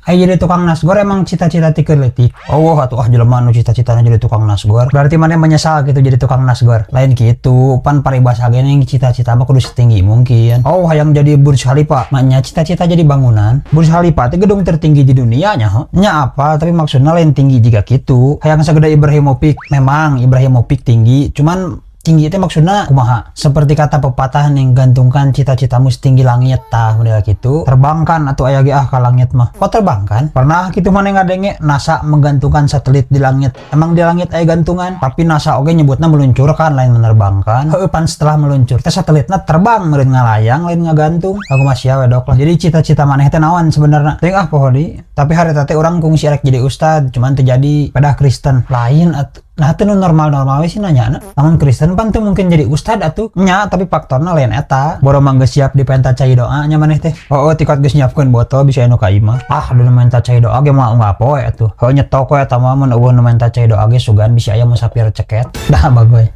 Hayang jadi tukang nasgor emang cita-cita ti leutik? Oh, atuh ah, jelema nu cita-citana jadi tukang nasgor. Berarti maneh menyesal gitu jadi tukang nasgor? Lain gitu, pan paribasa ge ning cita-cita mah kudu setinggi mungkin. Oh, hayang jadi Burj Khalifa. Maknya cita-cita jadi bangunan. Burj Khalifa itu gedung tertinggi di dunia nya, ho. Nya apa, tapi maksudnya lain tinggi juga gitu. Hayang segede Ibrahimovic. Memang Ibrahimovic tinggi, cuman tinggi itu maksudnya kumaha? Seperti kata pepatah nih, gantungkan cita-citamu setinggi langit, tah model gitu. Terbangkan atau aya ge ah ka langit mah. Kok terbangkan? Pernah gitu maneh ngadenge NASA menggantungkan satelit di langit? Emang di langit aya gantungan? Tapi NASA oge nyebutna meluncurkan, lain menerbangkan. Heuh, pan setelah meluncur teh satelitna terbang meureun, ngalayang, lain ngagantung. Aku masih ya wedok lah. Jadi cita-cita maneh teh naon sebenarnya? Teuing ah, poho deui. Tapi harita teh urang kungsi arek jadi ustad, cuman terjadi pada Kristen. Lain atuh. Nah, itu nu normal-normal we sih nanya. Lamun Kristen pan teu mungkin jadi ustad atuh. Nya, tapi faktorna lain eta. Boro mah geus siap dipenta cai doa nya maneh teh. Oh, tikot geus nyiapkeun botol bisa anu ka imah. Ah, nu menta cai doa ge mah unggal poe atuh. Heuh, nyetok we eta mah, mun euweuh nu menta cai doa ge sugan bisa aya musafir ceket. Dah bagoy.